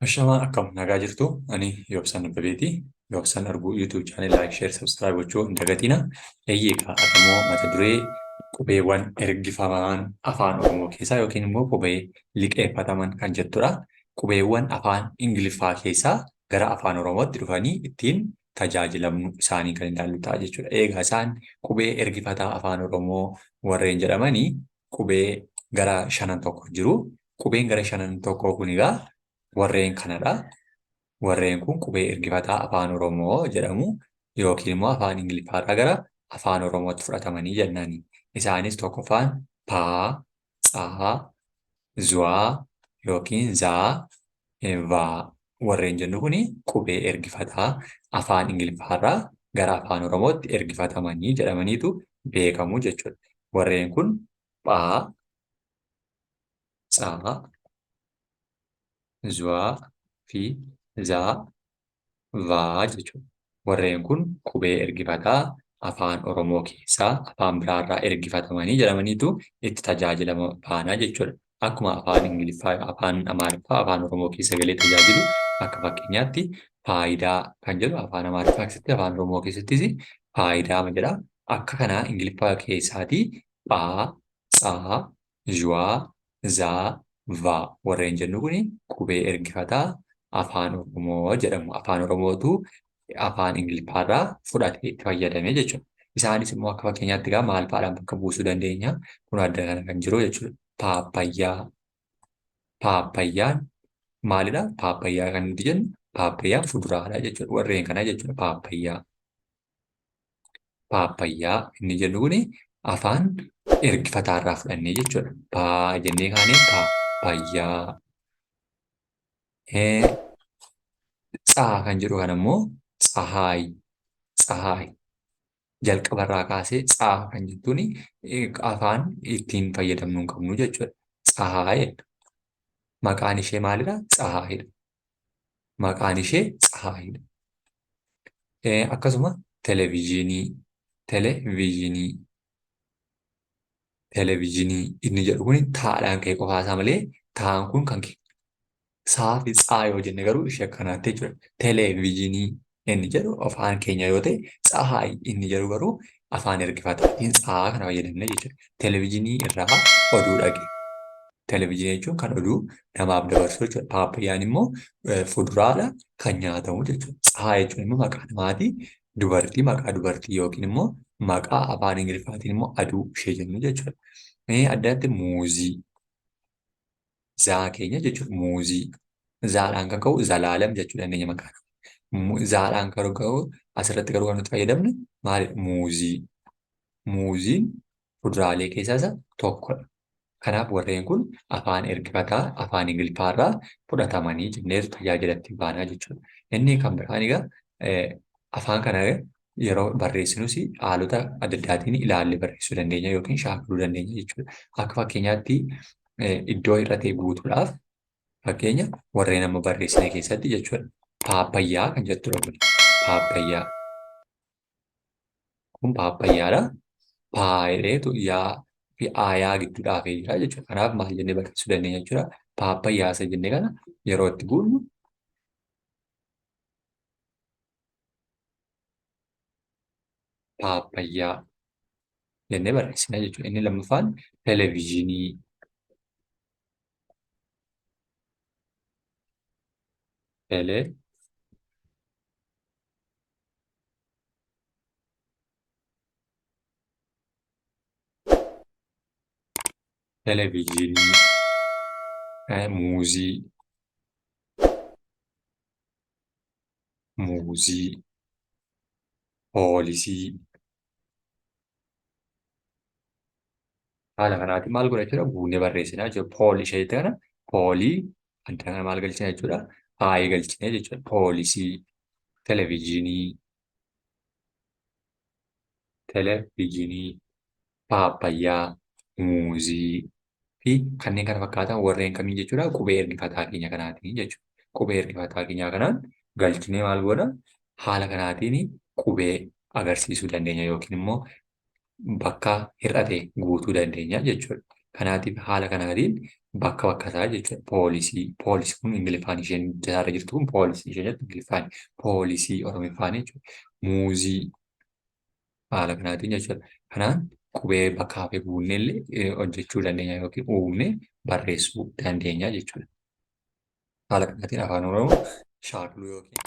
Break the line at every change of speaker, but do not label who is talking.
Ashamaa akkam nagaa jirtu? Ani Yoobsan Abbabeeti. Yoobsan Arguu YouTube channel like, share, subscribe gochuu hin dagatina. Eeyyee egaa har'a immoo mata duree qubeewwan ergifaman afaan Oromoo keessaa yookiin immoo qubee liqeeffataman kan jettudha. Qubeewwan afaan Ingiliffaa keessaa gara afaan Oromootti dhufanii ittiin tajaajilamnu isaanii kan ilaallu ta'a jechuudha. Eegaa isaan qubee ergifataa afaan Oromoo warreen jedhamanii qubee gara shanan tokko jiru. Qubeen gara shanan tokkoo kun egaa warreen kanadha. Warreen kun qubee ergifataa afaan Oromoo jedhamu yookiin immoo afaan Ingiliffaarraa gara afaan Oromootti fudhatamanii jennaani. Isaanis tokkoffaan paa, tsaa, zuaa yookiin zaa, vaa warreen jennu kun qubee ergifataa afaan Ingiliffaarraa gara afaan Oromootti ergifatamanii jedhamaniitu beekamu jechuudha. Warreen kun phaa, tsaa, zuaa fi zaa, vaa jechuudha. Warreen kun qubee ergifataa afaan Oromoo keessaa afaan biraarraa ergifatamanii jedhamaniitu itti tajaajilama baana jechuudha. Akkuma afaan Ingiliffaa, afaan Amaariffaa afaan Oromoo keessa galee tajaajilu akka fakkeenyaatti faayidaa kan jedhu afaan Amaariffaa keessatti afaan Oromoo keessattis faayidaa jedha. Akka kanaa Ingiliffaa keessaatii phaa, tsaa, zhuwaa, zaa, vaa warreen jennu kun qubee ergifataa afaan Oromoo jedhamu. Afaan Oromootu afaan Ingiliffaarraa fudhatee itti fayyadame jechuudha. Isaanis immoo akka fakkeenyaatti egaa maal fa'aadhaan bakka buusuu dandeenya? Kun adda kana kan jiru jechuudha. Paappayyaa. Paappayyaan maalidha? Paappayyaa kan nuti jennu paappayyaan fuduraadha jechuudha. Warreen kana jechuudha paappayyaa. Paappayyaa inni jennu kuni afaan ergifataarraa fudhannee jechuudha. Paa jennee kaanee paappayyaa. Tsaa kan jedhu kana immoo tsahaay tsahaay jalqabarraa kaasee tsaa kan jettuun afaan ittiin fayyadamnu hin qabnu jechuudha. Tsahaay jenna. Maqaan ishee maalidha? Tsahaayidha. Maqaan ishee Tsahaayidha. Akkasuma televijiinii televijiinii televijiinii inni jedhu kun taadhaan ka'e qofaa isaa malee taan kun kan saa fi tsaa yoo jenne garuu ishee akkanaatti jechuudha. Televijiinii inni jedhu afaan keenya yoo ta'e tsahaay inni jedhu garuu afaan ergifataatiin tsaa kana fayyadamne jechuudha. Televijiinii irraa oduu dhage. Televijiinii jechuun kan oduu namaaf dabarsu jechuudha. Paappayyaan immoo fuduraadha kan nyaatamu jechuudha. Tsahaay jechuun immoo maqaa namaati. Dubartii maqaa dubartii yookiin immoo maqaa afaan Ingiliffaatiin immoo aduu ishee jennu jechuudha. Mee addatti muuzii zaa keenya jechuudha. Muuzii zaadhaan kan ka'u zalaalam jechuu dandeenya maqaa nama. Zaadhaan kan ka'u asirratti garuu kan nuti fayyadamnu maalidha? Muuzii. Muuziin fuduraalee keessaa isa tokkodha. Kanaaf warreen kun afaan ergifataa afaan Ingiliffaarraa fudhatamanii jenneetu tajaajila ittiin baanaa jechuudha. Inni kan biraan egaa afaan kana yeroo barreessinus haalota adda addaatiin ilaallee barreessuu dandeenya yookiin shaakaluu dandeenya jechuudha. Akka fakkeenyaatti iddoo hir'ate guutuudhaaf fakkeenya warreen amma barreessine keessatti jechuudha. Paappayyaa kan jettudha kun. Paappayyaa. Kun paappayyaadha. Paa jedheetu yaa fi aayaa gidduu dhaafee jira jechuudha. Kanaaf maal jennee barreessuu dandeenya jechuudha. Paappayyaa isa jenne kana yeroo itti guunnu paappayyaa jennee barreessina jechuudha. Inni lammaffaan televizyinii. Tele televizyinii, muuzii, muuzii, poolisii. Haala kanaatiin maal godha jechuudha guunnee barreessina jechuudha. Pool ishee jette kana poolii adda kana maal galchina jechuudha. Aayii galchine jechuudha. Poolisii, televijiinii, televijiinii, paappayyaa, muuzii fi kanneen kana fakkaatan warreen kamiin jechuudha qubee ergifataa keenya kanaatiin jechuudha. Qubee ergifataa keenyaa kanaan galchinee maal goona haala kanaatiin qubee agarsiisuu dandeenya yookiin immoo bakka hir'ate guutuu dandeenya jechuudha. Kanaatiif haala kanaatiin Bakka bakka isaa jechuudha. Poolisii. Poolisii kun Ingiliffaan isheen jalaarra jirtu kun poolisii isheen jettu Ingiliffaan. Poolisii Oromiffaan jechuudha. Muuzii haala kanaatiin jechuudha. Kanaan qubee bakka hafe guunnee illee hojjechuu dandeenya yookiin uumnee barreessuu dandeenya jechuudha. Haala kanaatiin Afaan Oromoo shaakaluu yookiin